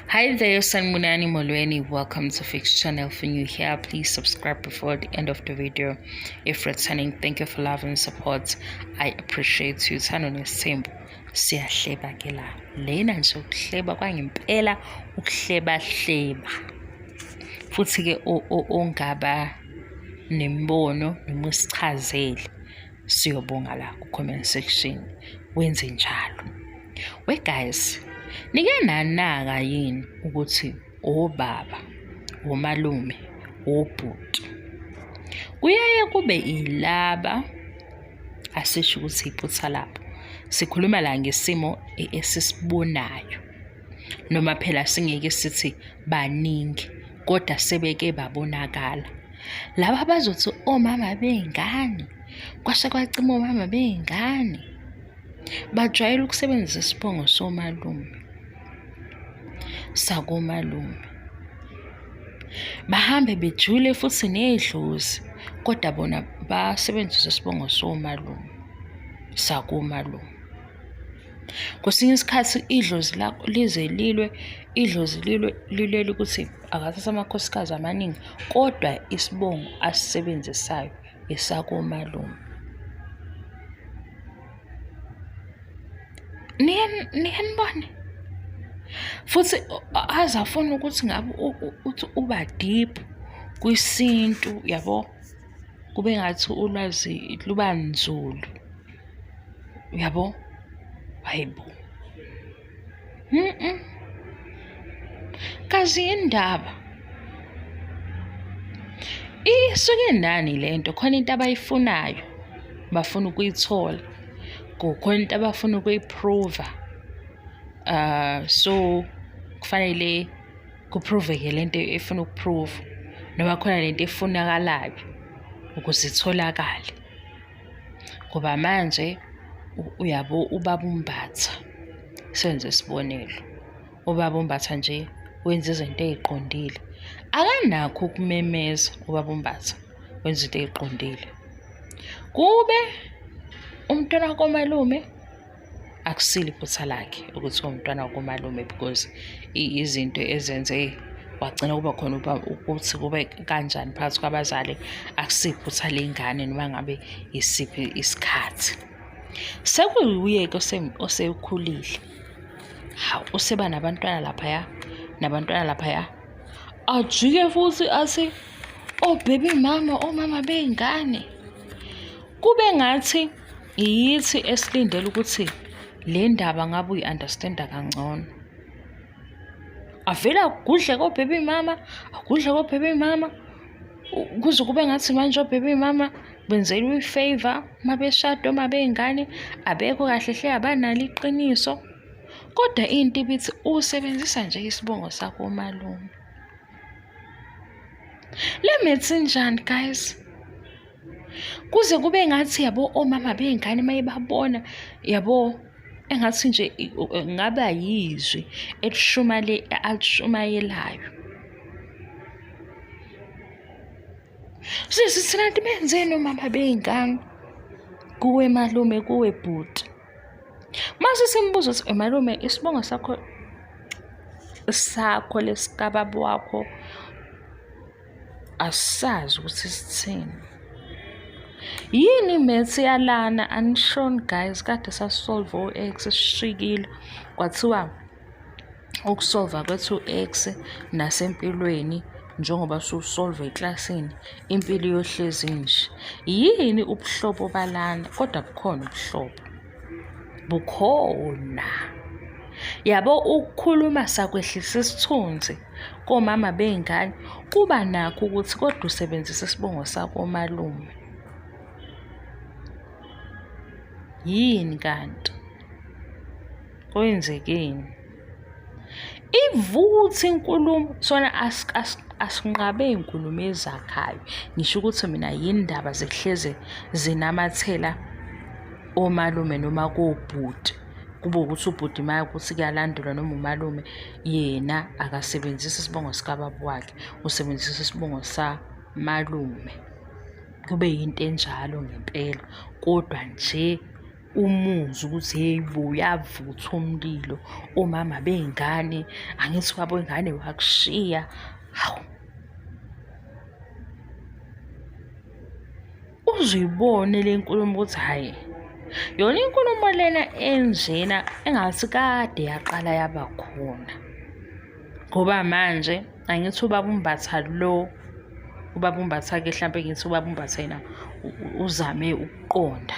Hi there, Sanmunani Molweni. Welcome to Fix Channel. If you're new here, please subscribe before the end of the video. If returning, thank you for love and support. I appreciate you. Thando nesithembu siyahleba ke la. Lena nje ukuhleba kwangempela ukuhleba hleba. Futhi ke ongaba nembono noma usichazele siyobonga la ku comment section wenze njalo. We guys, nike nanaka yini ukuthi obaba, omalume, obhuti kuyaye kube ilaba asisho ukuthi iphutha labo. Sikhuluma la ngesimo esisibonayo noma phela singeke sithi baningi kodwa sebeke babonakala. Laba bazothi omama bey'ngane, kwase kwacima omama bey'ngane. Bajwayele ukusebenzisa isibongo somalume, sakomalume. Bahambe bejule futhi nedlozi kodwa bona basebenzisa isibongo somalume, sakomalume. Kwesinye isikhathi idlozi lakho lize lilwe, idlozi lilwe lilwele ukuthi akathathe amakhosikazi amaningi kodwa isibongo asisebenzisayo esakomalume. Nike nibone futhi aze afune ukuthi ngabe uthi uba deep kwisintu yabo, kube ngathi ulwazi luba nzulu uyabo. Hayi bo, Kazi yindaba isuke nani lento khona into abayifunayo bafuna ukuyithola kukhona into abafuna ukuyiprova so kufanele kuproveke lento efuna ukuprova noma khona lento efunakalayo ukuze itholakale. Ngoba manje uyabo ubaba uMbatha, senze isibonelo, ubaba uMbatha nje wenza izinto ey'qondile. Akanakho ukumemeza ubaba uMbatha, wenza into ey'qondile. Kube umntwana komalume akusilo iphutha lakhe ukuthi uwumntwana wakomalume because izinto ezenze wagcina kuba khona ukuthi kube kanjani phakathi kwabazali akusiphutha lengane noma ngabe isiphi isikhathi. Sekuwuye-ke osekhulile, hawu useba nabantwana laphaya nabantwana laphaya, ajike futhi athi o-baby mama, omama bey'ngane. Kube ngathi yithi esilindele ukuthi le ndaba ngabe uyi-understand-a kangcono. Avele agudle ko-baby mama, agudle ko-baby mama, kuze kube ngathi manje o-baby mama benzelwa i-favour uma beshada oma bey'ngane, abekho kahle hle abanalo iqiniso. Kodwa into ibithi usebenzisa nje isibongo sakomalume. Le maths injani guys? Kuze kube ngathi yabo omama bey'ngane uma ebabona yabo engathi nje ngaba yizwi alishumayelayo. Sisi thina kanti benzeni omama bey'ngane? Kuwe malume, kuwe bhuti. Mase simbuza ukuthi malume isibongo sakho sakho lesikababa wakho asisazi ukuthi sithini. Yini i-maths yalana anishoni guys kade sasisolve o-x sishikile kwathiwa ukusolva kwethu u-x nasempilweni njengoba susolve eklasini impilo iyohlezi nje. Yini ubuhlobo balana kodwa bukhona ubuhlobo, bukhona. Yabo ukukhuluma sakwehlisa isithunzi komama bey'ngane kuba nakho ukuthi kodwa usebenzisa isibongo sakomalume. Yini kanti? Kwenzekeni? Ivutha inkulumo sona asinqabe iy'nkulumo ezakhayo. Ngisho ukuthi mina yini ndaba zihleze zinamathela omalume noma kobhuti. Kube ukuthi ubhuti uma kuwukuthi kuyalandelwa noma umalume yena akasebenzisi isibongo sikababa wakhe, usebenzisa isibongo samalume. Kube yinto enjalo ngempela kodwa nje. Umuzwe ukuthi hheyi bo, uyavutha umlilo, omama bey'ngane, angithi ubaba wengane wakushiya, hawu. Uze uyibone le nkulumo ukuthi hhayi, yona inkulumo lena enjena engathi kade yaqala yaba khona. Ngoba manje angithi ubaba uMbatha lo, ubaba uMbatha-ke hlampe ngithi ubaba uMbatha yena uzame ukuqonda.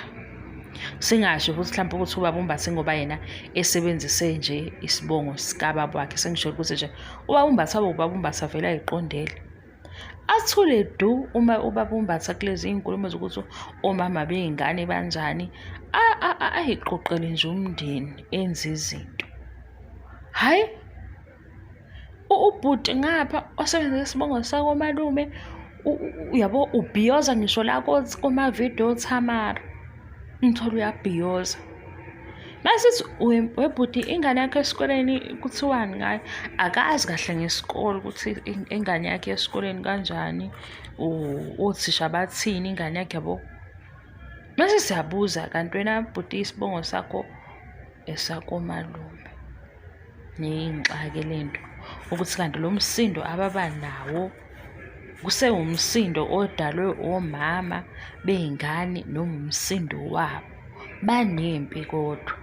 Singasho futhi hlampe ukuthi ubaba uMbatha ngoba yena esebenzise nje isibongo sikababa wakhe, sengisho ukuthi nje ubaba uMbatha ubaba uMbatha vele ayiqondele. Athule du uma ubaba uMbatha kulezi iy'nkulumo zokuthi omama bey'ngane banjani, ayiqoqele nje umndeni enze izinto. Hhayi, ubhuti ngapha osebenzisa isibongo sakomalume uyabo ubhiyoza ngisho la kumavidiyo oThamara, umthole uyabhiyoza. Masithi webhuti ingane yakho esikoleni kuthiwani ngayo? Akazi kahle ngesikole ukuthi ingane yakhe esikoleni kanjani, othisha bathini ingane yakhe yabo. Mase siyabuza kanti wena bhuti isibongo sakho esakomalume. Ngiyingxaki le nto ukuthi kanti lo msindo ababa nawo kusewumsindo odalwe omama bey'ngane noma umsindo wabo. Banempi kodwa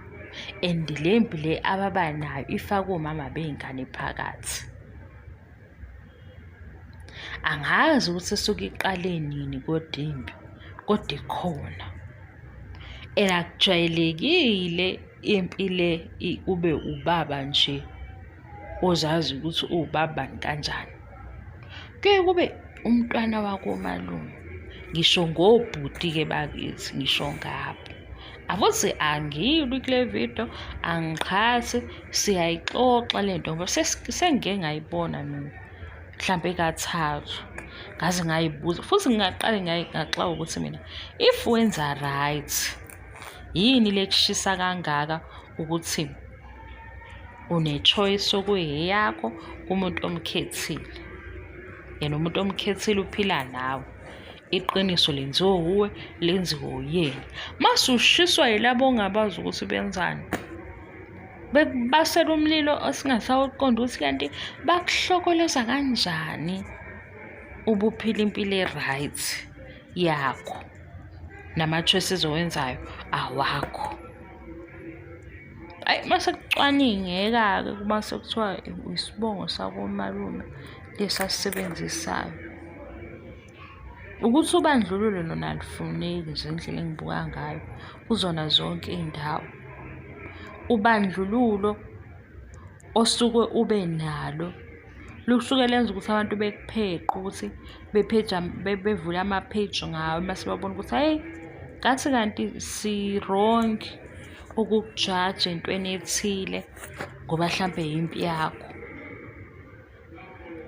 and le mpi le ababa nayo ifaka omama bey'ngane phakathi. Angazi ukuthi isuke iqale nini kodwa impi, kodwa ikhona. And akujwayelekile impi le kube ubaba nje ozazi ukuthi uwubabani kanjani. Kuye kube umntwana wakomalume, ngisho ngobhuti-ke bakithi, ngisho ngabo. Akuthi angilwi kule video, angixhasi, siyayixoxa le nto ngoba sengike ngayibona mina mhlampe kathathu ngaze ngayibuza futhi ngingaqale ngaxaka ukuthi mina if wenza right yini le kushisa kangaka ukuthi une-choice okuyeyakho kumuntu omkhethile yena umuntu omkhethile uphila nawe. Iqiniso lenziwe wuwe, lenziwe uyena. Mase ushiswa yilabo ongabazi ukuthi benzani. Bekubasela umlilo esingasawuqondi ukuthi kanti bakuhlokoloza kanjani ubuphila impilo e-right yakho nama-choices owenzayo awakho. Ayi mase kucwaningeka-ke uma sekuthiwa isibongo sakomalume lesi asisebenzisayo. Ukuthi ubandlululo lona alufuneki nje indlela engibuka ngayo kuzona zonke iy'ndawo. Ubandlululo osuke ube nalo lusuke lenza ukuthi abantu bekupheqe ukuthi bepheja bevule ama-page ngawe mase babona ukuthi hhayi ngathi kanti si-wrong ukukujaja entweni ethile ngoba hlampe yimpi yakho.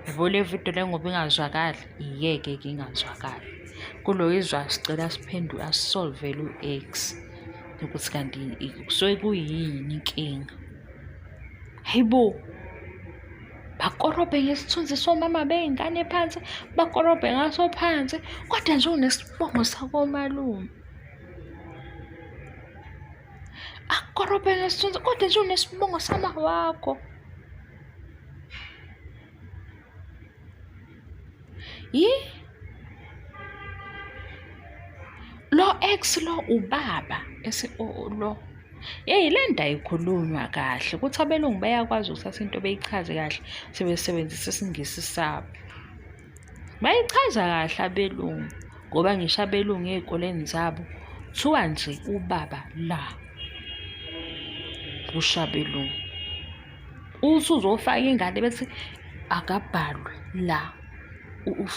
Yabo le video le ngoba ingazwakali, iyeke-ke ingazwakali. Kulo izwa sicela siphendule asisolvele u-ex ukuthi kanti kusuke kuyini inkinga. Hayi bo, bakorobhe ngesithunzi somama bey'ngane phansi, bakorobhe ngaso phansi, kodwa nje unesibongo sakomalume. Akorobhe ngesithunzi kodwa nje unesibongo sama wakho. Yi? Lo ex lo ubaba ese lo. Yeyi le nto ayikhulunywa kahle ukuthi abelungu bayakwazi ukuthatha into beyichaze kahle sebesebenzisa isiNgisi sabo. Bayichaza kahle abelungu ngoba ngisho abelungu ey'koleni zabo kuthiwa nje ubaba la kusho abelungu. Uthi uzofaka ingane bethi akabhalwe la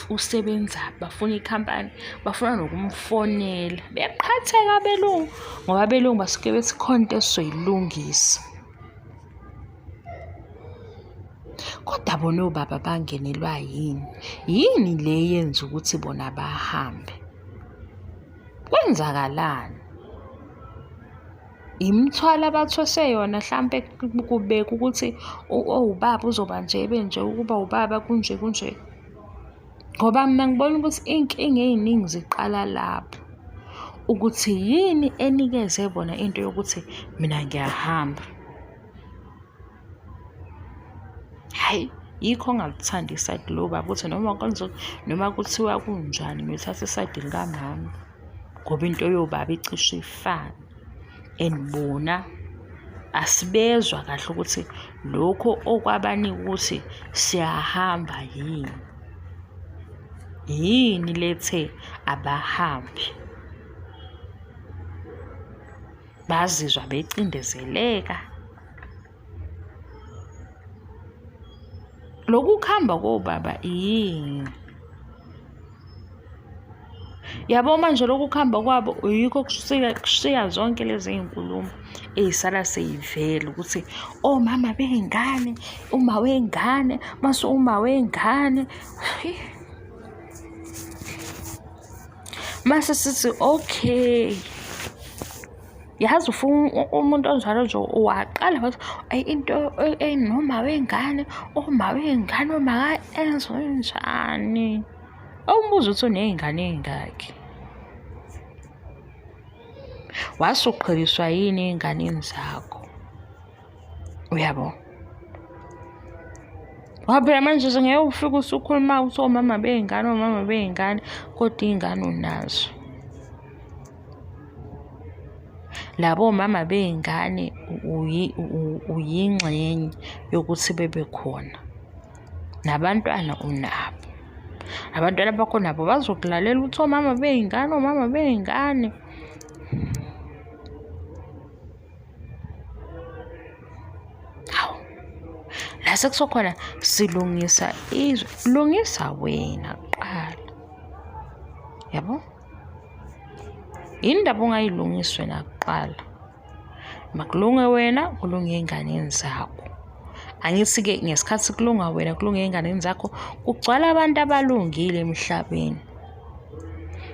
usebenzaphi, bafuna ikhampani, bafuna nokumfonela. Beqhatheka abelungu ngoba abelungu basuke bethi khona into esizoyilungisa. Kodwa bona obaba bangenelwa yini? Yini le eyenza ukuthi bona bahambe? Kwenzakalani? Imithwalo abathweswe yona hlampe kubekwa ukuthi owubaba uzoba nje ebe nje ukuba ubaba kunje kunje. Ngoba mina ngibona ukuthi iy'nkinga ey'ningi ziqala lapho. Ukuthi yini enikeze bona into yokuthi mina ngiyahamba. Hhayi, yikho ngingalithandi isayidi lobaba ukuthi noma kwenziwa noma kuthiwa kunjani ngiyothatha isayidi likamama ngoba into yobaba icishe ifane and bona asibezwa kahle ukuthi lokho okwabanika ukuthi siyahamba yini. Yini lethe abahambe? Bazizwa becindezeleka. Lokhu kuhamba kobaba yini? Yabo manje lokhu kuhamba kwabo yikho kushiya zonke lezi iy'nkulumo ey'sala sey'vela ukuthi omama bey'ngane, uma wengane, mase uma wengane. Mase sithi okay. Yazi ufuna umuntu onjalo nje waqala wathi ayi into enoma wengane, uma wengane, uma ka-Enzo njani. Awumbuze ukuthi uney'ngane ey'ngaki. Wasuqheliswa yini ey'nganeni zakho? Uyabo? Ngoba phela manje ngeke ufike usukhuluma ukuthi omama bey'ngane, omama bey'ngane, kodwa iy'ngane unazo. Labo mama bey'ngane uyingxenye yokuthi bebe khona. Nabantwana unabo. Abantwana bakho nabo bazokulalela ukuthi omama bey'ngane, omama bey'ngane. Hawu, la sekusokhona silungisa izwe, lungisa wena kuqala. Yabo? Yini ndaba ungayilungisi wena kuqala? Makulunge wena, kulunge ey'nganeni zakho. Angithi-ke ngesikhathi kulunga wena, kulunge ey'nganeni zakho, kugcwala abantu abalungile emhlabeni.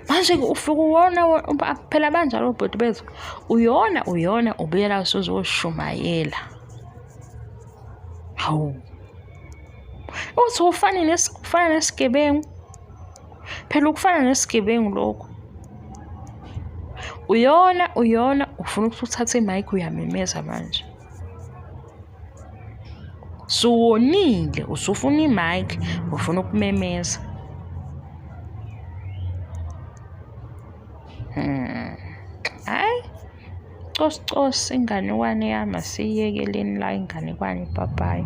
Manje-ke ufike uwona phela banjalo obhuti bethu, uyona uyona ubuyela usuzoshumayela. Hawu, uthi ufane ufana nesigebengu. Phela ukufana nesigebengu lokho. Uyona uyona ufuna ukuthi uthathe imayikhi uyamemeza manje. Suwonile usufuna imayikhi ufuna ukumemeza. Hmm. Hayi. Cosi cosi inganekwane yami asiyiyekeleni la inganekwane bye bye.